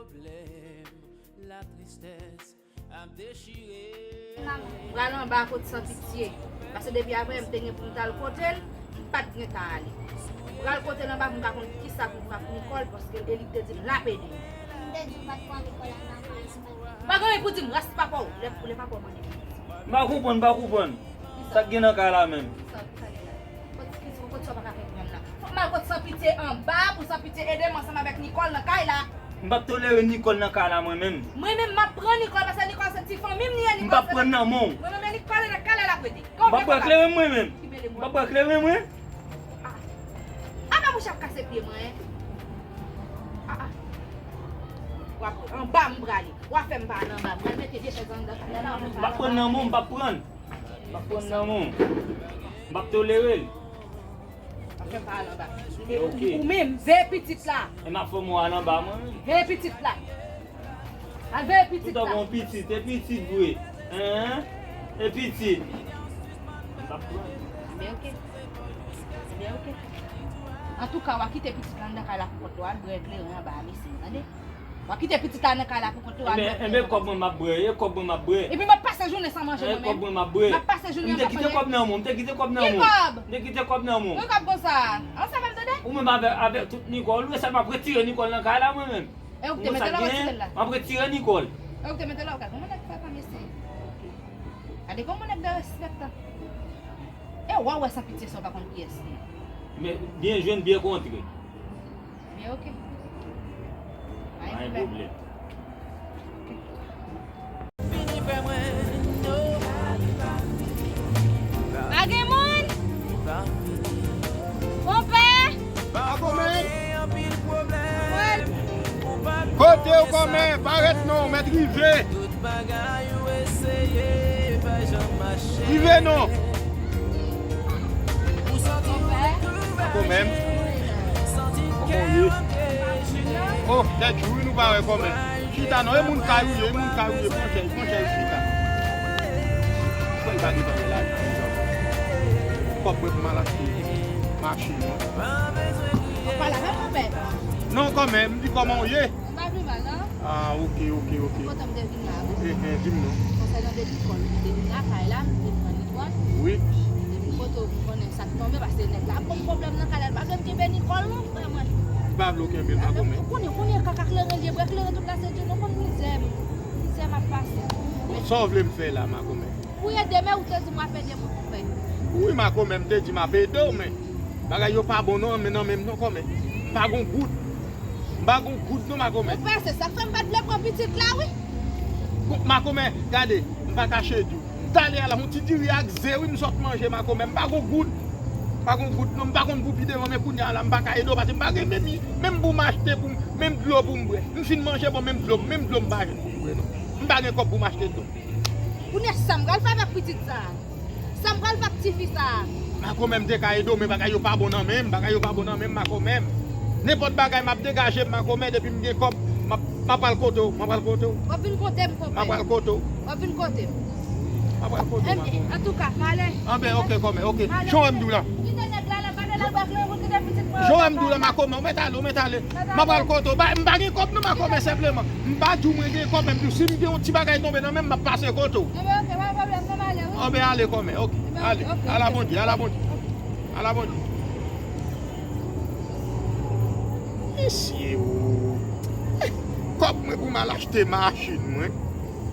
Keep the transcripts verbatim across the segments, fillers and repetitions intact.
Pwoblèm, latristès ap dechire. M pral anba kot Sanpitye. Paske depi avanyè m te gen pou m t al kote l, m pa t gentan ale. M pral kote l anba pou m ka konn kisa pou m fè ak Nicole, paske e li k te di m l ap ede m. M te di w pa t pran Nicole anba. Pa gen anyen pou di m, ras papa w, lè, lè papa w mande. M pa konprann, m pa konprann. Sa k gen nan kay la menm? Sa, sa gen la. Kot, ki, kot sa w pa ka konprann la? Fòk m al kot Sanpitye anba pou Sanpitye ede m ansanm avèk Nicole nan kay la. M p ap tolere Nicole nan kay la mwen menm. Mwen menm m ap pran Nicole paske Nicole se ti fanmi m li ye. M p ap pran nan men w. Mwen menm e Nicole nan kay la l ap rete. M p ap bwè kleren mwen menm. M p ap bwè kleren mwen. Ah. Apa mouche ap kase pye mwen, en? Ah, ah. W ap anba m prale. W ap fè m pa al anba. M pral mete de chèz anndan kay la. M p ap pran nan men w, m p ap pran. M p ap pran nan men w. M p ap tolere l. W ap fè m pa al anba. Ok. Ou menm, veye pitit la. E m ap fè w al anba mwen menm. Veye pitit la. Al veye pitit la. Poutan gon pitit, e pitit vre. Hein? E pitit. M p ap pran. Ebyen, ok. Ebyen, ok. Antouka, w a kite pitit la anndan kay la pou kont ou, al bwè kleren anba a mesye, tande? W a kite pitit la nan kay la pou kont ou, al bwè kleren. Enben, enben, kòb mwen m ap bwè, e kòb mwen m ap bwè. Epi m ap pase jounen san manje mwen menm. E kòb mwen m ap bwè. M ap pase jounen san manje. M te kite kòb nan men w, m te kite kòb nan men w. Ki kòb? M te kite kòb nan men w. Ki kòb konsa? An sa fè m tande? Ou menm avèk, avèk tout Nicole, ou wè sa m ap retire Nicole nan kay la mwen menm. E ou k te mete la, ou retire l la. M ap retire Nicole. E ou k te mete la, ou gade kòman nèg fè pa mesye. Gade kòman nèg derespektan. E w a wè Sanpitye sa w pa konn kiyès li ye. Men byen jwenn, byen kontre. Men ok. Pa gen pwoblèm. Pa gen moun? Konpè? Makomè! Kote w kòmè? Parèt non, w mèt rive. Rive non. Makomè. Kòman w ye? Oh, tèt jou wi nou pa wè kòmè. Chita non, e moun kay ou ye, e moun kay ou ye, pran chèz, pran chèz chita. Kòb mwen pou m al achte machin non. Ou pale avè m, monpè? Non, kòmè, m di kòman w ye? M pa pi mal, non. Ah, ok, ok, ok. Kontan m te vin la, wi. Eh, eh, di m non. Konsènan de Nicole, m te vin lakay la, m te pran Nicole. Wi. Depi kote w konnen sa k tonbe, paske nèg la ap ban m pwoblèm nan kay la, l pa vle m kenbe Nicole, non, frè mwen. Li pa vle w kenbe l, Makomè. Ou konnen, konnen kaka kleren l ye, bwè kleren tout lasenti, nou konn mizè m, mizè m ap pase. Bon, sa w vle m fè la, Makomè? Pou ede m, ou te di m w ap ede mwen pou fè. Wi, Makomè, m te di m ap ede w, men bagay yo pa bon non, men nan men m non, kòmè. M pa gon goud. M pa gon goud non, Makomè. Monpè, se sa k fè m pa t vle pran pitit la, wi. Bon, Makomè, gade, m pa kache di w. Talè a la, yon ti diri ak ze, wi, m sot manje, Makomè. M pa gon goud. M pa gon goud non, m pa konn pou pi devan, men kounye a la, m pa ka ede w, paske m pa gen menm, menm pou m achte pou m, menm dlo pou m bwè. M fin manje, bon, menm dlo, menm dlo m pa jwenn pou m bwè non. M pa gen kòb pou m achte dlo. Kounye a sa m pral fè avèk pitit sa a? Sa m pral fè ak tifi sa a? Makomè, m te ka ede w, men bagay yo pa bon nan men m, bagay yo pa bon nan men m, Makomè. Nenpòt bagay, m ap degaje m, Makomè, depi m gen kòb, m ap, m ap pral kote w, m ap pral kote w. W ap vin kote m, konpè. M ap pral kote w. W ap vin kote m. M ap pral kote w, Makomè. Antouka, m ale. Anben, ok, kòmè, ok. Jan w wè m di w la. Kite nèg la, l ap ale, l al bwè kleren pou l kite pitit mwen yo. Jan w wè m di w la, Makomè, ou mèt ale, ou mèt ale. M ap pral kote w. M pa gen kòb non, Makomè, senpleman. M pa di w mwen gen kòb, men m di w si m gen yon ti bagay tonbe nan men m, m ap pase kote w. Enben, ok, pa gen pwoblèm, n ap ale, wi. Anben, ale kòmè, ok. Enben, ok, ok. Ale, ok. Ala Bondye, ala Bondye. Ala Bondye. Mesye o. Eh, kòb mwen pou m al achte machin mwen.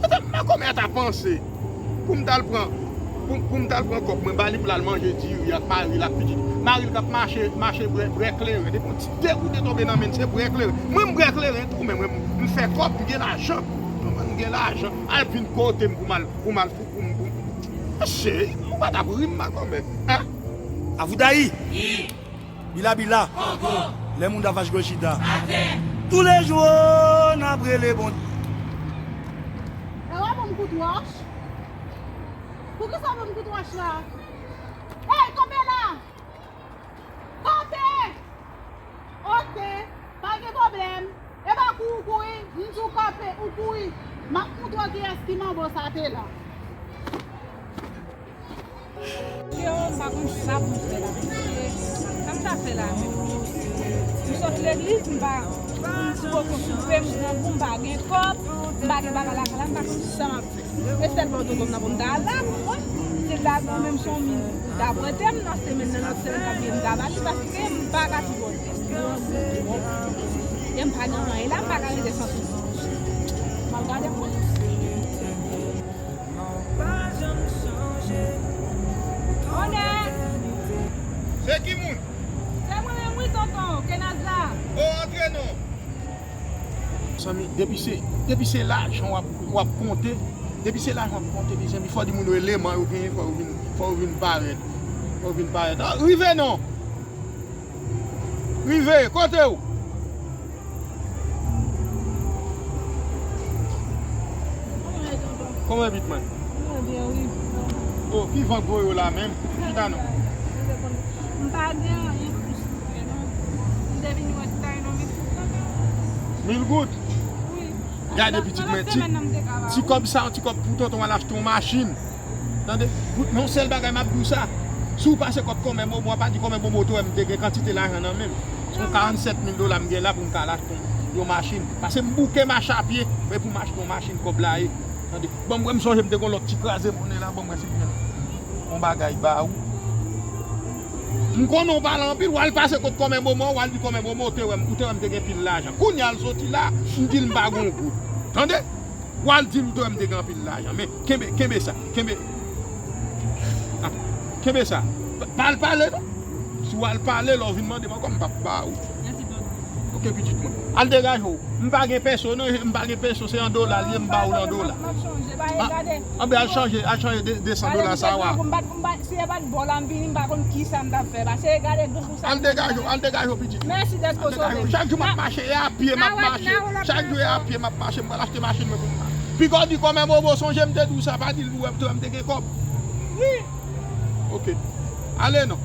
Ata, Makomè ata panse pou m t al pran, pou, pou m t al pran kòb mwen, ba li pou l al manje diri ak mari l ak pitit. Mari l k ap mache, mache bwè, bwè kleren. Depi yon ti de goute tonbe nan men l, se bwè kleren. Mwen, m bwè kleren tou, men mwen, m fè kòb, m gen lajan. Mwen, m gen lajan. Al vin kote m pou m al, pou m al fou, pou m, pou m. Mesye, ou pa t ap ri m, Makomè, en? Avoudayi! Bila bila. Kongo. Les Mundafash Gochita. Atè. Tous les jours, n ap rele bon. E w ap ban m kout wòch? Poukisa w ban m kout wòch la? Ey, kanpe la! Kanpe! Ok, pa gen pwoblèm. E pa kou ou kouri, m di w kanpe, ou kouri. M ap montre w kiyès ki manbo sa te la. Yo, m pa konn sa pou m fè la, mesye. Sa m ta fè la menm? M sot legliz, m pa, M poko soupe, m grangou, m pa gen kòb, m pa gen bagay lakay la, m pa konn sa m ap fè. E sèl bò tonton m nan pou m ta al la pou mwen. Si l ta gen menm son min pou l ta prete m nan semèn nan, lòt semèn k ap vini m ta ba li, paske m pa ka sipòte. E m pa gen anyen la, m pa ka rete san sou. M ap gade pou mwen. Onè! Se ki moun? Se mwen menm wi, tonton, Kenaz la. O, antre non. Zanmi, depi se, depi se lajan w ap, w ap konte, depi se lajan w ap konte, mezanmi, fò di moun yo eleman yo genyen, fò yo vin, fò yo vin parèt. Fò yo vin parèt. Ah, rive non. Rive, kote w? Kòman e Bitman? Mwen byen, wi. O, ki van k voye w la menm? Chita non. M pa gen anyen pou m soupe non. M te vin wè ti Tayinon vin soupe. Mil goud? Wi. Gade pitit mwen, ti, ti kòb sa, yon ti kòb pou tonton al achte yon machin. Tande? Gout, men yon sèl bagay m ap di w sa. Si w pase kot kòmè Momo a, pa di kòmè Momo te wè m te gen kantite lajan nan men m. Se yon karannsèt mil dola m gen la pou m ka al achte yon, yon machin. Pase m bouke mache a pye, men pou m achte yon machin kòb la ye. Tande? Ban m wè, m sonje m te gen yon lòt ti kraze monnen la, ban m wè si m gen yon bagay ba ou. M konnen w pale anpil, w al pase kot kòmè Momo, w al di kòmè Momo, ou te wè m, ou te wè m te gen pil lajan. Kounye a l soti la, m di l m pa gen yon goud. Tande? W al di l ou te wè m te gen anpil lajan. Men, kenbe, kenbe sa, kenbe. Ah, kenbe sa. Pa, pa al pale non. Si w al pale, lè w vin mande m ankò, m p ap ba ou. Mèsi, tonton. Ok, pitit mwen. Al degaje w. M pa gen peso non, m pa gen peso, se an dola l ye, m ba ou l an dola. M ap chanje, ba e gade. Anben al chanje, al chanje de, de san dola sa a. Si e pa t bò la m vini, m pa konn kisa m t ap fè. Pase gade grangou sa. Al degaje w, al degaje w, pitit. Mèsi dèske w sove m. Chak jou m ap mache, e a pye m ap mache. Chak jou e a pye m ap mache, m pral achte machin mwen pou m mache. Piga w di kòmè Momo, sonje m te di w sa, pa di l ou wè m te gen kòb. Wi. Ok. Ale non.